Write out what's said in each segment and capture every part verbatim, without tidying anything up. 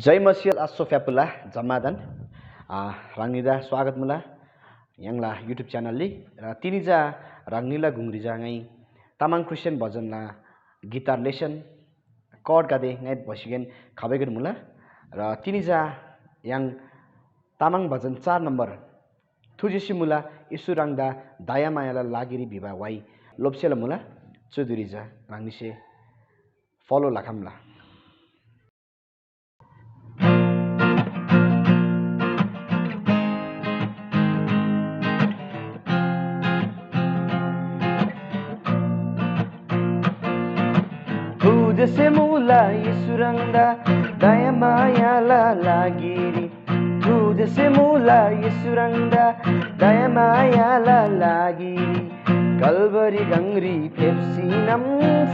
जय मसीह आशो फ्यापुला जम्मादान। आ, ह्राङनीदा स्वागत मुला य्‍हाङला YouTube च्यानलरी। र तिनी चा ह्राङनीला गुङरी चा ङाइ तामाङ क्रिस्चियन भजनला गिटार लेसन, कर्डगदे ङाइ भसिगेन खबैगेन मुला। र तिनी चा य्‍हाङ तामाङ भजन चार नम्बर थुजेसी मुला, येशू ह्राङदा दयामायाला लागिरी भिबा व्‍हाइ लोप्‍सेला मुला। चुधुरी चा ह्राङनीसे फलो लखम्‍ला। थुजेसे मुला येशू ह्राङदा दयामायाला लागिरी। थुजेसे मुला येशू ह्राङदा दयामायाला लागिरी। कलवरी गङरी फेप्‍सीनम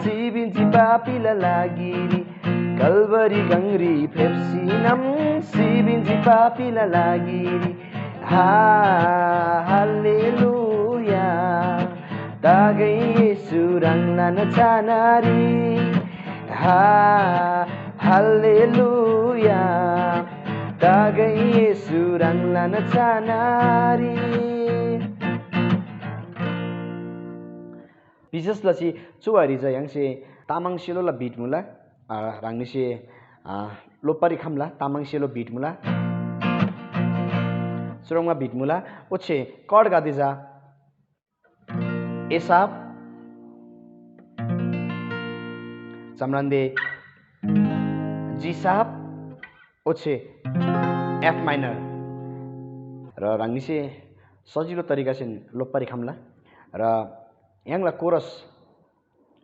सिबिन्‍जी पापीला लागिरी। कलवरी गङरी फेप्‍सीनम सिबिन्‍जी पापीला लागिरी। हा, हालेलुया। तागै येशू ह्राङलान छानारी। हा, हालेलुया। तागै येशू ह्राङलान छानारी। विशेष लसी चुवारी चा य्‍हाङसे तामाङ सेलोला beat मुला, आ, ह्राङनीसे, आ, लोप्‍बारी खम्‍ला तामाङ सेलो beat मुला। चुह्रङ्बा beat मुला, ओच्‍छे कर्डगदे चा A sharp, जम्रान्‍दे G sharp, ओच्‍छे F minor। र ह्राङनीसे सजिलो तरिकासेन लोप्‍बारी खम्‍ला। र य्‍हाङला कोरस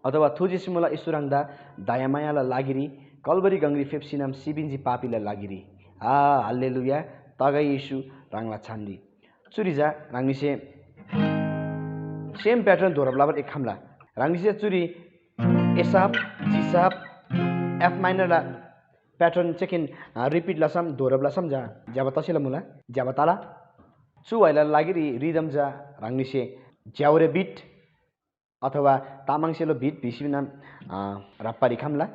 अथवा थुजेसी मुला येशू ह्राङदा दयामायाला लागिरी, कलवरी गङरी फेप्‍सीनम सिबिन्‍जी पापीला लागिरी। आ, हालेलुया, तगै येशू ह्राङला छानरी। चुरी चा ह्राङनीसे same pattern दोहोरब लबारी खम्‍ला। ह्राङनीसे चुरी A sharp, G sharp, F minor ला pattern चेकिन, आ, repeat लसम, दोहोरब लसम चा ज्‍यबा तसेला मुला, ज्‍यबा तला। चु व्‍हाइला लागिरी rhythm चा ह्राङनीसे ज्‍याउरे beat अथवा तामाङ सेलो beat भिसी भिनम, आ, ह्राप्‍बारी खम्‍ला।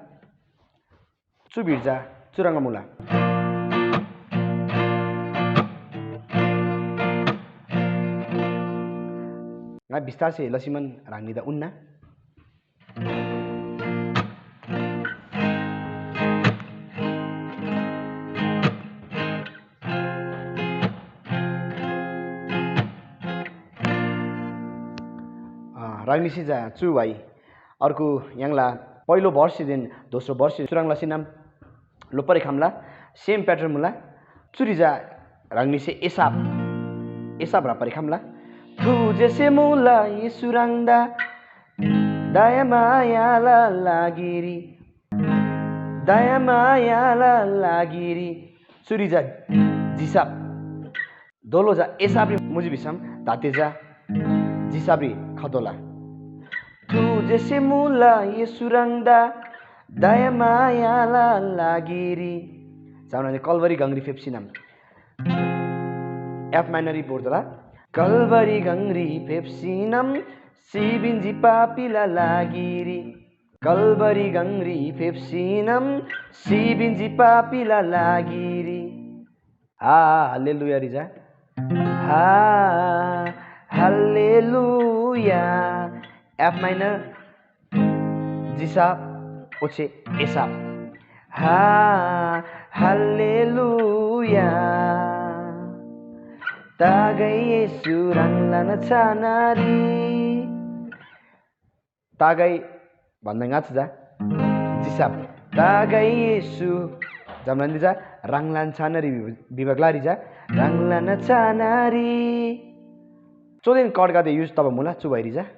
चु beat चा चुह्रङ्बा मुला। ङा बिस्तारसे लसीमन ह्राङनीदा उन्‍ना। अ, ह्राङनीसे चा चु व्‍हाइ अर्गु य्‍हाङला पहिलो verse देन दोस्रो verse चुह्रङ् लसीनम लोप्‍बारी खम्‍ला। Same pattern मुला। चुरी चा ह्राङनीसे A sharp, A sharp ह्राप्‍बारी खम्‍ला। थुजेसे मुला येशू ह्राङदा दयामायाला लागिरी, दयामायाला लागिरी। चुरी चा G sharp। दोलो चा A sharp री मुजी भिसम दाते चा G sharp री खतोला। थुजेसे मुला येशू ह्राङदा दयामायाला लागिरी। जम्‍नानी कलवरी गङरी फेप्‍सीनम। F minor री बोर्दला। कलवरी गङरी फेप्‍सीनम सिबिन्‍जी पापीला लागिरी। कलवरी गङरी फेप्‍सीनम सिबिन्‍जी पापीला लागिरी। हा, हालेलुया रिजा। हा, hallelujah. F minor, G sharp, ओच्‍छे A sharp। हा, हालेलुया। तागै येशू ह्राङलान छानारी। तागै भन्‍दा ङाच्‍छा चा G sharp। तागै येशू जम्‍लान चा ह्राङलान छानारी भिबा ग्‍लारी चा ह्राङलान छानारी। चोदेन chord गाते use तबा मुला चु भइरी चा।